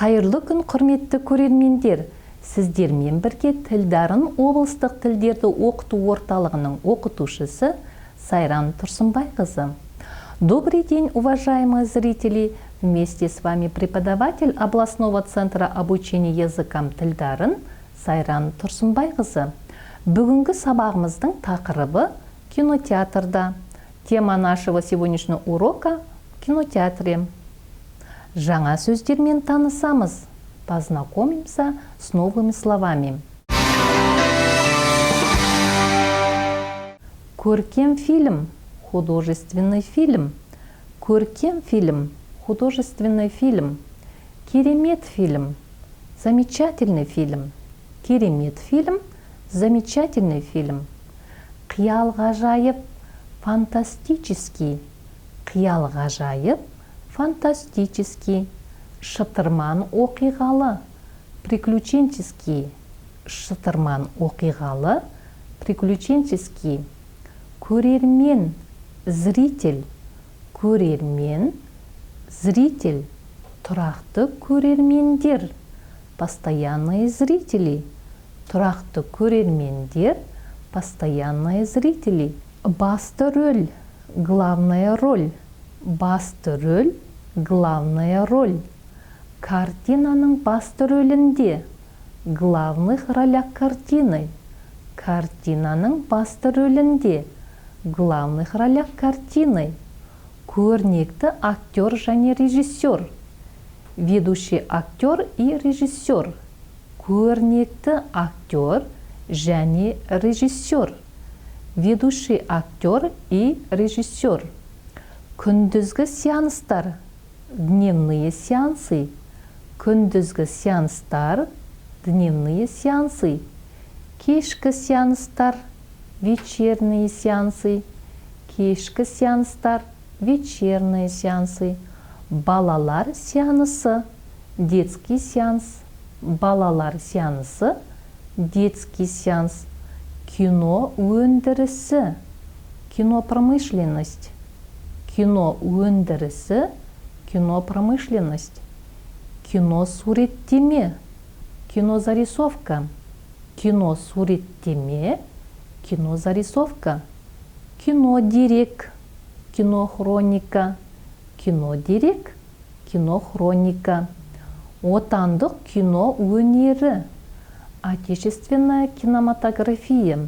Қайырлы күн, құрметті көрермендер! Сіздермен бірге Тілдарын облыстық тілдерді оқыту орталығының оқытушысы Сайран Тұрсынбайқызы. Добрый день, уважаемые зрители! Вместе с вами преподаватель областного центра обучения языкам Тілдарын Сайран Тұрсынбайқызы. Бүгінгі сабағымыздың тақырыбы кинотеатрда. Тема нашего сегодняшнего урока – кинотеатре. Жаңа сөздермен танысамыз. Познакомимся с новыми словами. Көркем фильм – художественный фильм. Көркем фильм – художественный фильм. Керемет фильм – замечательный фильм. Керемет фильм – замечательный фильм. Қиял ғажайып – фантастический. Қиял ғажайып – фантастический. Шытырман оқиғалы – приключенческий. Шытырман оқиғалы – приключенческий. Көрермен – зритель. Көрермен – зритель. Тұрақты көрермендер – постоянные зрители. Тұрақты көрермендер – постоянные зрители. Басты рөл – главная роль. Басты рөл – главная роль. Картинаның басты рөлінде – главных ролях картины. Картинаның басты рөлінде – главных ролях картины. Көрнекті актер және режиссер – ведущий актер и режиссер. Көрнекті актер және режиссер – ведущий актер и режиссер. Күндізгі сеанстар – дневные сеансы. Күндізгі сеанстар – дневные сеансы. Кешкі сеанстар – вечерние сеансы. Кешкі сеанстар – вечерние сеансы. Балалар сеансы – детский сеанс. Балалар сеансы – детский сеанс. Кино өндірісі – кинопромышленность. Кино өндірісі – кинопромышленность. Кино суреттеме – кинозарисовка. Кино суреттеме – кинозарисовка. Кино дерек – кинохроника. Кино дерек – кинохроника. Отандық кино өнері – отечественная кинематография.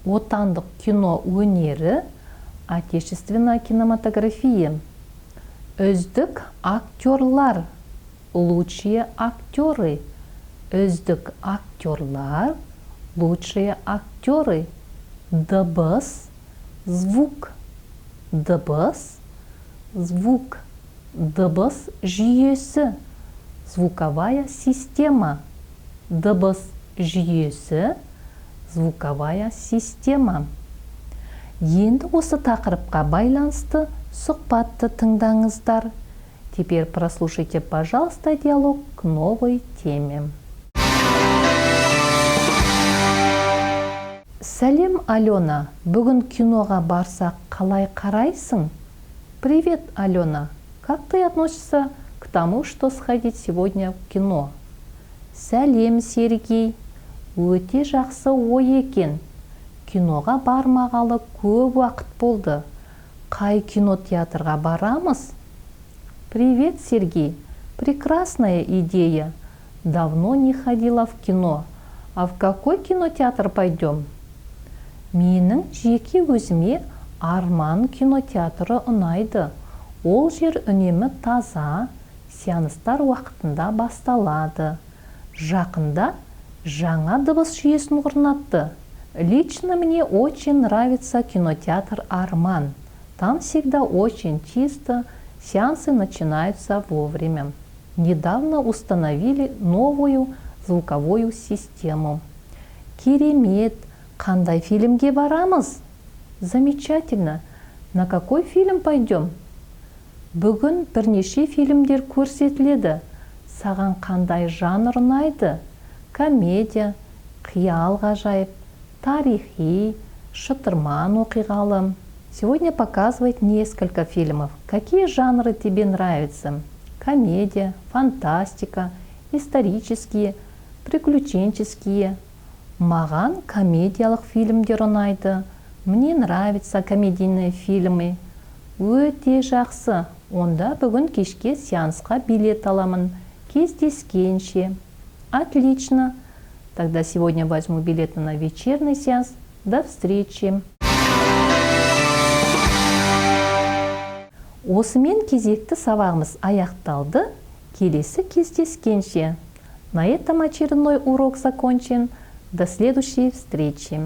Отандық кино өнері – отечественная кинематография. Үздік актерлар – лучшие актеры. Үздік актерлар – лучшие актеры. Дыбыс – звук. Дыбыс – звук. Дыбыс жүйесі – звуковая система. Дыбыс жүйесі – звуковая система. Енді осы тақырыпқа байланысты сұхбатты тыңдаңыздар. Теперь прослушайте, пожалуйста, диалог к новой теме. Сәлем, Алена! Бүгін киноға барсақ, қалай қарайсың? Привет, Алена! Как ты относишься к тому, что сходить сегодня в кино? Сәлем, Сергей! Өте жақсы ой екен. Киноға бармағалы көп уақыт болды. Қай кинотеатрға барамыз? Привет, Сергей! Прекрасная идея. Давно не ходила в кино. А в какой кинотеатр пойдем? Менің жеке өзіме Арман кинотеатры ұнайды. Ол жер үнемі таза, сеанстар уақытында басталады. Жақында жаңа дыбыс жүйесін орнатты. Лично мне очень нравится кинотеатр «Арман». Там всегда очень чисто, сеансы начинаются вовремя. Недавно установили новую звуковую систему. Керемет! Қандай фильмге барамыз? Замечательно! На какой фильм пойдем? Бүгін бірнеше фильмдер көрсетіледі. Саған қандай жанр ұнайды? Комедия, қиял ғажайып, тарихи, шытырман оқиғалы. Сегодня показывает несколько фильмов. Какие жанры тебе нравятся? Комедия, фантастика, исторические, приключенческие. Маған комедиялық фильмдер ұнайды. Мне нравятся комедийные фильмы. Өте жақсы. Онда бүгін кешке сеансқа билет аламын. Кездескенше. Отлично. Тогда сегодня возьму билеты на вечерний сеанс. До встречи. Осымен кезекті сабағымыз аяқталды. Келесі кездескенше. На этом очередной урок закончен. До следующей встречи.